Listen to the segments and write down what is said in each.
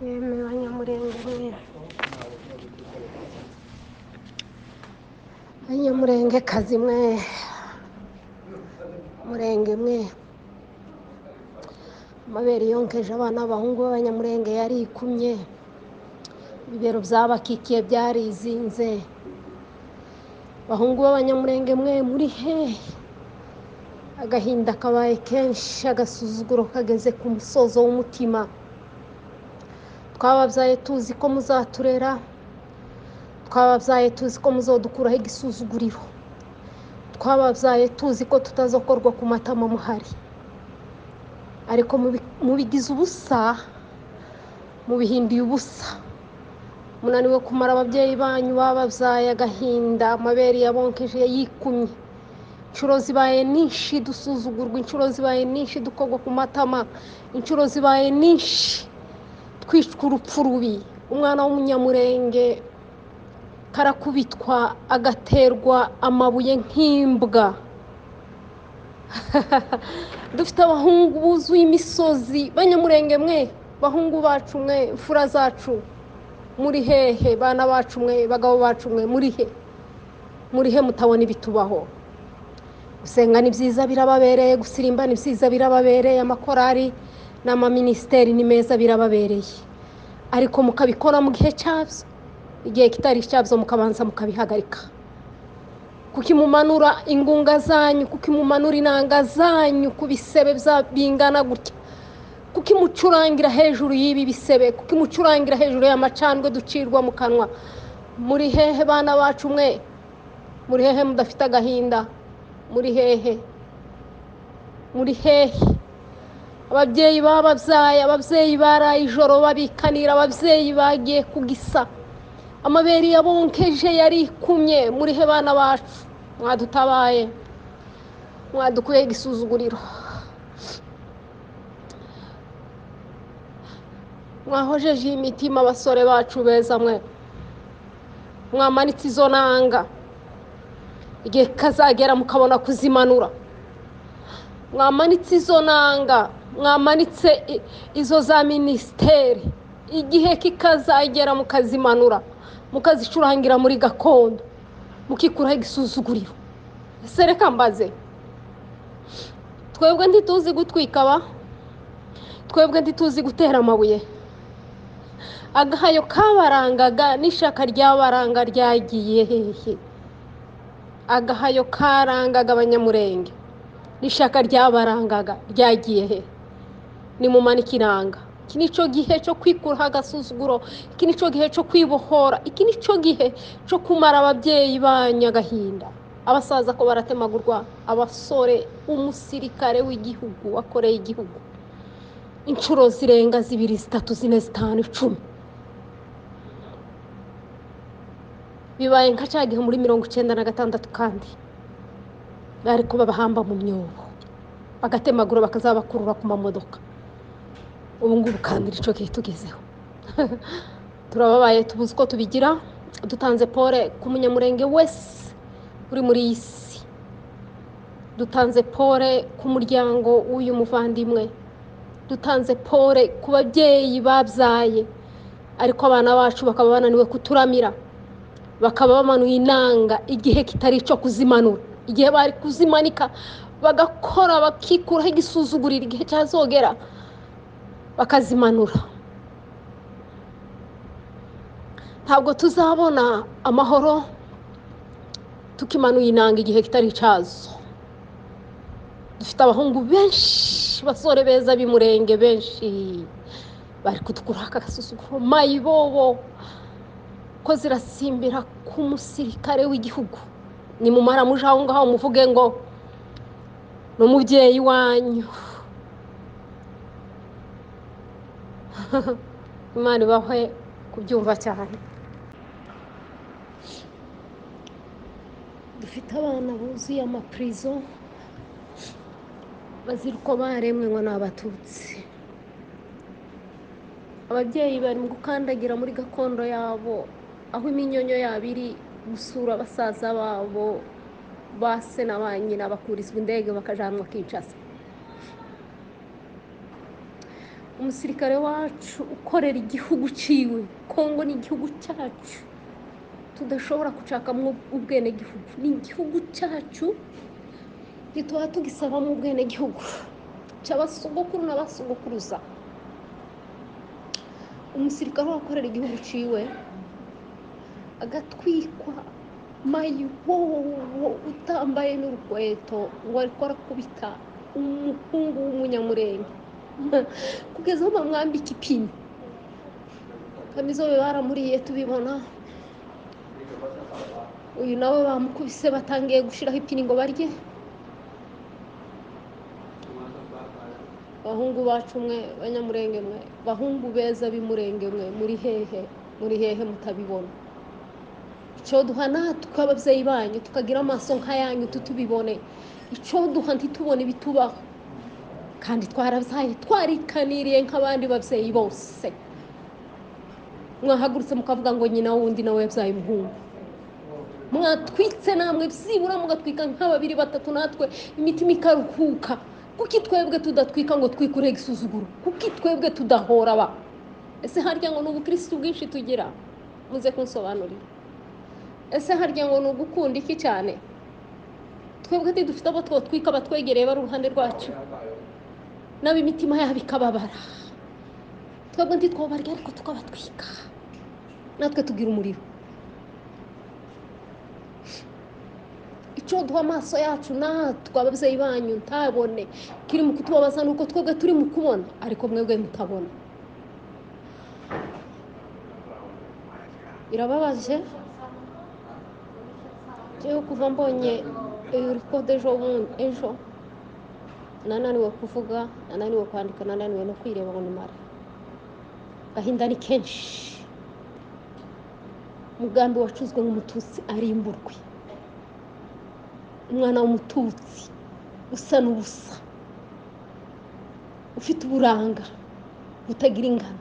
Yemwe Banyamurenge mwe, Banyamurenge kazi mwe, murenge mwe, amabere yonkeje abana b'abahungu b'Abanyamurenge yarikumye, ibibero byabakikiye byarizinze. Bahungu b'Abanyamurenge mwe, muri hehe? Agahinda kabaye kenshi, agasuzuguro kageze ku musozo w'umutima. Twababyaye tuzi ko muzaturera, twababyaye tuzi ko muzodukuraho igisuzuguriro, twababyaye tuzi ko tutazokorwa ku matama muhari, ariko mubigize ubusa, mubihinduye ubusa. Munaniwe kumara ababyeyi banyu bababyaye agahinda, amabere yabonkeje yikumye. Inshuro zibaye nyinshi dusuzugurwa, inshuro zibaye nyinshi dukorwa ku matama, inshuro zibaye nyinshi twicwa urupfu rubi. Umwana w'Umunyamurenge karakubitwa agaterwa amabuye nk'imbwa. Dufite abahungu buzuye imisozi. Banyamurenge mwe, bahungu bacu mwe, imfura zacu, muri hehe? Bana bacu mwe, bagabo bacu mwe, muri he? Muri he mutabona ibitubaho? Gusenga ni byiza birababereye, gusirimba ni byiza birababereye, amakorari n'amaminisiteri ni meza birababereye, ariko mukabikora mu gihe cyabyo, igihe kitari icyabyo mukabanza mukabihagarika. Kuki mumanura ingunga zanyu? Kuki mumanura inanga zanyu ku bisebe bingana gutya? Kuki mucurangira hejuru y'ibi bisebe? Kuki mucurangira hejuru y'amacandwe ducirwa mu kanwa? Muri hehe bana bacu mwe? Muri hehe mudafite agahinda? Muri hehe? Muri hehe? Ababyeyi bababyaye, ababyeyi baraye ijoro babikanira, ababyeyi bagiye kugisa, amabere yabonkeje yarikumye. Muri he bana bacu? Mwadutabaye, mwadukuye igisuzuguriro, mwahojeje iyi mitima abasore bacu beza mwe, mwamanitse izo nanga, igihe kazagera mukabona kuzimanura. Mwamanitse izo nanga, mwamanitse izo za minisiteri, igihe kikazagera mukazimanura, mukazicurangira muri gakondo, mukikuraho igisuzuguriro. Ese reka mbaze, twebwe ntituzi gutwika ba? Twebwe ntituzi gutera amabuye? Agahayo kabarangaga n'ishaka ryabaranga ryagiye hehe? Agahayo karangaga Abanyamurenge n'ishaka ryabarangaga ryagiye hehe? Nimumanike inanga. Iki nicyo gihe cyo kwikuraho agasuzuguro, iki nicyo gihe cyo kwibohora, iki nicyo gihe cyo kumara ababyeyi banyu agahinda. Abasaza ko baratemagurwa, abasore, umusirikare w'igihugu wakoreye igihugu inshuro zirenga 2, 3, 4, 5, 10. Bibaye nka cya gihe muri 96, kandi bari kuba bahamba mu myobo, bagatemagura, bakazabakurura ku mamodoka. Ubu ngubu kandi nicyo gihe tugezeho. Turababaye, tubuze uko tubigira. Dutanze pole ku Munyamurenge wese uri muri iyi si, dutanze pole ku muryango w'uyu muvandimwe, dutanze pole ku babyeyi babyaye, ariko abana bacu bakaba bananiwe kuturamira, bakaba bamanuye inanga igihe kitari icyo kuzimanura, igihe bari kuzimanika bagakora bakikuraho igisuzuguriro, igihe cyazogera bakazimanura. Ntabwo tuzabona amahoro tukimanuye inanga igihe kitari icyazo. Dufite abahungu benshi, basore beza b'Imurenge benshi bari kudukuraho aka gasuzuguro. Mayibobo ko zirasimbira ku musirikare w'igihugu. Nimumara muje aho ngaho muvuge ngo ni umubyeyi wanyu. Imana ibahe kubyumva cyane. Dufite abana buzuye amapurizo bazira uko baremwe ngo ni Abatutsi. Ababyeyi bari mu gukandagira muri gakondo yabo, aho iminyonyo yabo iri, gusura basaza babo ba se na ba nyina, bakurizwa indege bakajanwa Kinshasa. Umusirikare wacu ukorera igihugu ciwe, Kongo ni igihugu cyacu tudashobora gucakamo ubwenegihugu, ni igihugu cyacu gituba tugisabamo ubwenegihugu cy'abasogokuru n'abasogokuruza. Umusirikare wakorera igihugu ciwe agatwikwa mayibobo utambaye n'urukweto ngo ariko arakubita umuhungu w'umunyamurenge kugeza aho bamwambika ipine. Kamizobe baramuriye tubibona, uyu nawe bamukubise batangiye gushiraho ipine ngo barye. Bahungu bacu mwe, banyamurenge mwe, bahungu beza b'imurenge mwe, muri hehe? Muri hehe mutabibona? Icyo duha natwe ababyeyi banyu tukagira amaso nk'ayanyu tutubibone, icyo duha ntitubone ibitubaho, kandi twarabyaye twarikaniriye nk'abandi babyeyi bose. Mwahagurutse mukavuga ngo nyina wundi nawe yabyaye umuhungu, mwatwitse namwe byibura mugatwika nka babiri batatu, natwe imitima ikaruhuka. Kuki twebwe tudatwika ngo twikure igisuzuguro? Kuki twebwe tudahora ba? Ese harya ngo ni ubukristo bwinshi tugira? Muze kunsobanurira. Ese harya ngo ni ugukunda iki cyane? Twebwe ntidufite abo twotwika batwegereye bari uruhande rwacu, nabo imitima yabo ikababara. Twebwe ntitwobarya ariko tukabatwika, natwe tugira umuriro. Icyo duha amaso yacu natwe ababyeyi banyu ntabone kiri mu kutubabaza nuko twebwe turi mu kubona ariko mwebwe mutabona. Birababaje. Jewe kuva mbonye urikode ejo bundi, ejo nananiwe kuvuga, nananiwe kwandika, nananiwe no kwireba ngo nimare. Agahinda ni kenshi. Umugambi wacuzwe nk'umututsi arimburwe, umwana w'umututsi usa n'ubusa, ufite uburanga butagira ingano,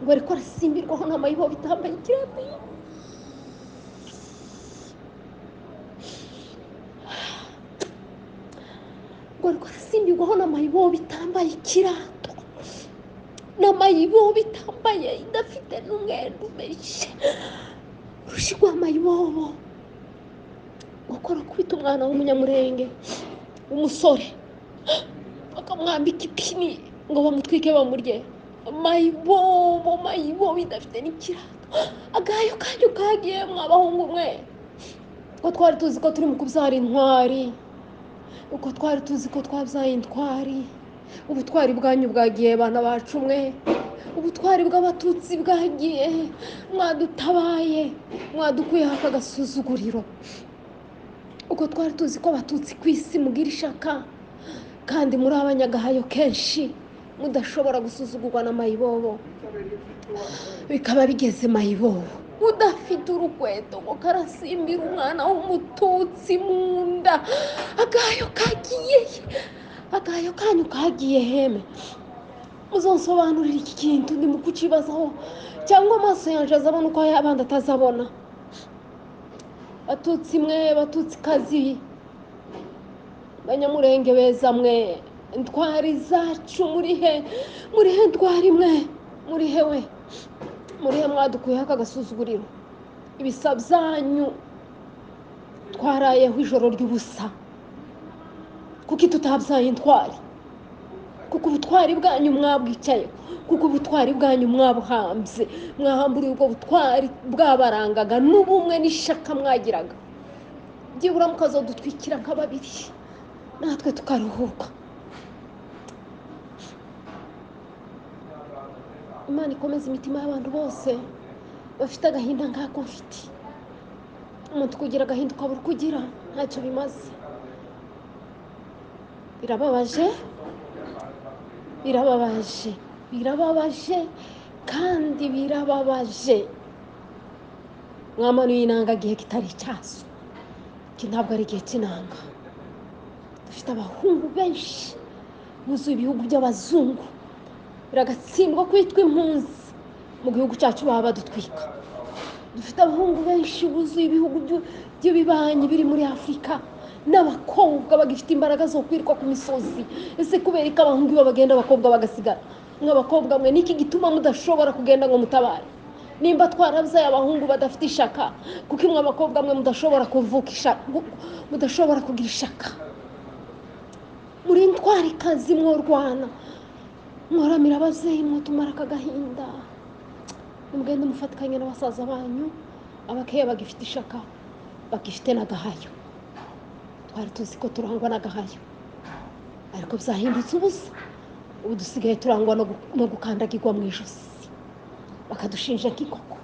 ngo ariko arasimbirwaho n'amayibo bitambaye ikirato. Ngo ariko arasimbirwaho n'amayibo bitambaye ikirato, n'amayibo bitambaye idafite n'umwenda umeshe, urushi rw'amayibobo. Gukora kubita umwana w'umunyamurenge umusore bakamwambika ipini ngo bamutwike bamurye, mayibobo mayibobo idafite n'ikirato. Agayo kanyu kagiye mwabahungu mwe, ko twari tuzi ko turi mu kubyara intwari, uko twari tuzi ko twabyaye intwari. Ubutwari bwanyu bwagiye bana bacu mwe, ubutwari bw'abatutsi bwagiye, mwadutabaye, mwadukuyeho aka gasuzuguriro. Uko twari tuzi ko abatutsi ku isi mugira ishaka kandi muri abanyagahayo kenshi mudashobora gusuzugurwa na mayibobo, bikaba bigeze mayibobo udafite urukweto ngo karasimbira umwana w'umututsi mu nda. Agayo kagiye, agayo kanyu kagiye heme. Muzonsobanurira iki kintu ndi mu kukibazaho, cyangwa amaso yanje azabona uko abandi atazabona. Batutsi mwe, batutsi kazi, banyamurenge beza mwe, ntwari zacu muri he? Muri he ntwari mwe? Muri he we? Muri he mwadukuyeho aka gasuzuguriro? Ibisa byanyu twarayeho ijoro ry'ubusa. Kuki tutabyaye intwari? Kuko ubutwari bwanyu mwabwicaye, kuko ubutwari bwanyu mwabuhambye, mwahamburiye ubwo butwari bwabarangaga n'ubumwe n'ishaka mwagiraga. Byibura mukazodutwikira nka babiri natwe tukaruhuka. Imana ikomeze imitima y'abantu bose bafite agahinda nk'ako mfite. Umuntu kugira agahinda ukabura uko ugira ntacyo bimaze. Birababaje, birababaje, birababaje kandi birababaje. Mwamanuye inanga igihe kitari icyazo. Iki ntabwo ari igihe cy'inanga. Dufite abahungu benshi buzuye ibihugu by'abazungu, biragatsindwa kwitwa impunzi mu gihugu cyacu baba badutwika. Dufite abahungu benshi buzuye ibihugu by'ibibanyi biri muri Afurika, n'abakobwa bagifite imbaraga zo kwiruka ku misozi. Ese kubera ko abahungu iyo bagenda abakobwa bagasigara? Mw'abakobwa mwe, niki gituma mudashobora kugenda ngo mutabare? Nimba twarabyaye abahungu badafite ishaka, kuko imwe abakobwa mwe mudashobora kuvuka ishaka, mudashobora kugira ishaka? Muri intwarikazi, mworwana, mworamira ababyeyi, mwotumara aka gahinda. Nimugende mufatikanye na basaza banyu abakeya bagifite ishaka, bagifite n'agahayo. Twari tuzi ko turangwa n'agahayo, ariko byahindutse ubusa. Ubu dusigaye turangwa no gukandagirwa mu ijosi, bakadushinja nk'inkoko.